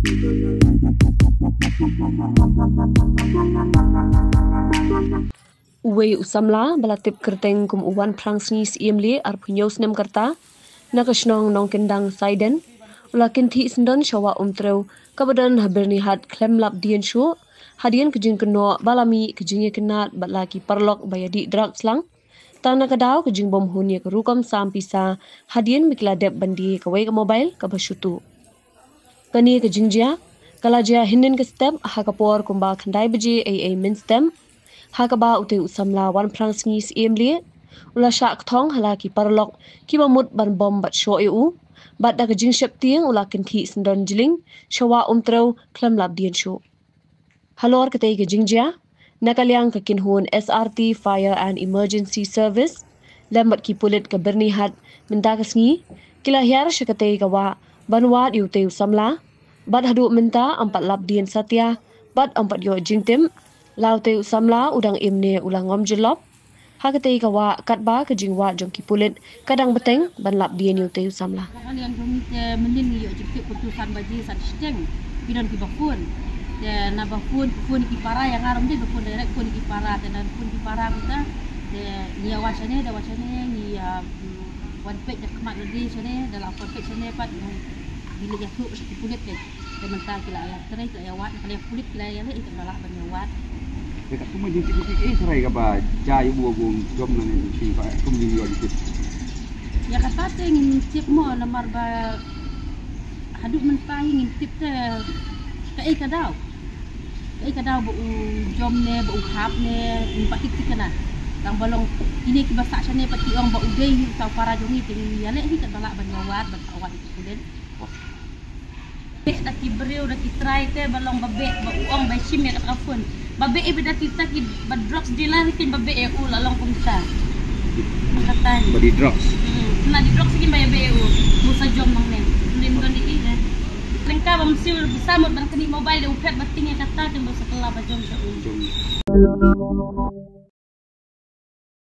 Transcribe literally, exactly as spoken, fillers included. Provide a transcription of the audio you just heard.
Uwei u samla ba la tip kyrteng kum u Wanphrangsngi Syiemlieh, arphew hynñiew snem ka rta, na ka shnong Nongkyndang Saiden, u la kynthih syndon sha wah Umtrew kaba don ha Byrnihat khlem lap dien shuh, hadien ka jingkynnoh ba la mih ka jingïakynad bad la ki paralok ba ïadih drugs lang. Tang na ka daw ka jingbymhun ïa ka rukom sam pisa, hadien ba ki la dep ban die kawei ka mobile kaba shu tuh. Kane ka jingjia ka la jia hynnin ka step ha ka por kumba khyndai baje ei ei mynstep, ha kaba utei u samla Wanphrangsngi Syiemlieh u la shah kthong ha la ki paralok kiba mut ban bom bad shoh ïa u, bad da ka jingsheptieng u la kynthih syndon jyllieñ sha wah Umtrew khlem lap dien shuh. Halor katei ka jingjia, na ka liang ka kynhun S R T Fire and Emergency Service lem bad ki pulit ka Byrnihat mynta ka sngi ki la hiar sha katei ka wah ban wad ïa utei u samla, bad haduh mynta ym pat lap dien satia bad ym pat ïoh jingtip la utei u samla u dang im ne u la ngam jyllop. Ha katei ka wah katba ka jingwad jong ki pulit ka dang bteng ban lap dien ïa utei u samla. Ka liang jong ngi te mynnin ngi ïoh jingtip kumtu san baje san shiteng, ki don kiba phone. Te naba phone, phone ki para, ïa nga ruh ym dei ba phone direct, phone ki para, te naba phone ki para kumta. Te ngi ïa wad shane, da wad shane ngi ïa, mm, wan peit da khmat lade shane, da la wan peit shane pat ngi leit ïathuh sha ki pulit te. Te mynta ki la ïa trei, ki la ïa wad, ki la ïa pulit, ki la ïa leh, ki la lah ban ïa wad. Te katkum ka jingtip, eh, trai kaba jia ïa u, u jom na ne, ki ba kum jingïoh jingtip. Ïa kata te ngim tip mo, namar ba haduh mynta hi ngim tip te kaei ka daw. Kaei ka daw ba u jom ne, ba u hap ne, ngim pat tip thikna. Tang ba long kine kiba sah shane pat ki ong ba u dei hi uta u para jong ngi, te ngim ïa leh hi katba lah ban ïa wad, ban ïa wad ïa ki pulit. Beh da ki briew, da ki trai te ba long ba beh, ba u ong ba shim ïa kata ka phone. Ba beh ïa, ba da kita kiba drugs dealer hi kin ba beh ïa u, la long kumta. Kata ni. Ba dei drugs. Hmm, na dei drugs kin ba ïa beh ïa u. Musa jom nong ne. Lim don di i ne. Lengka ba msiu bisa mut ban kani mobile de u phet ba ting ïa kata kin ba sa kylla ba jom sha u. Jom.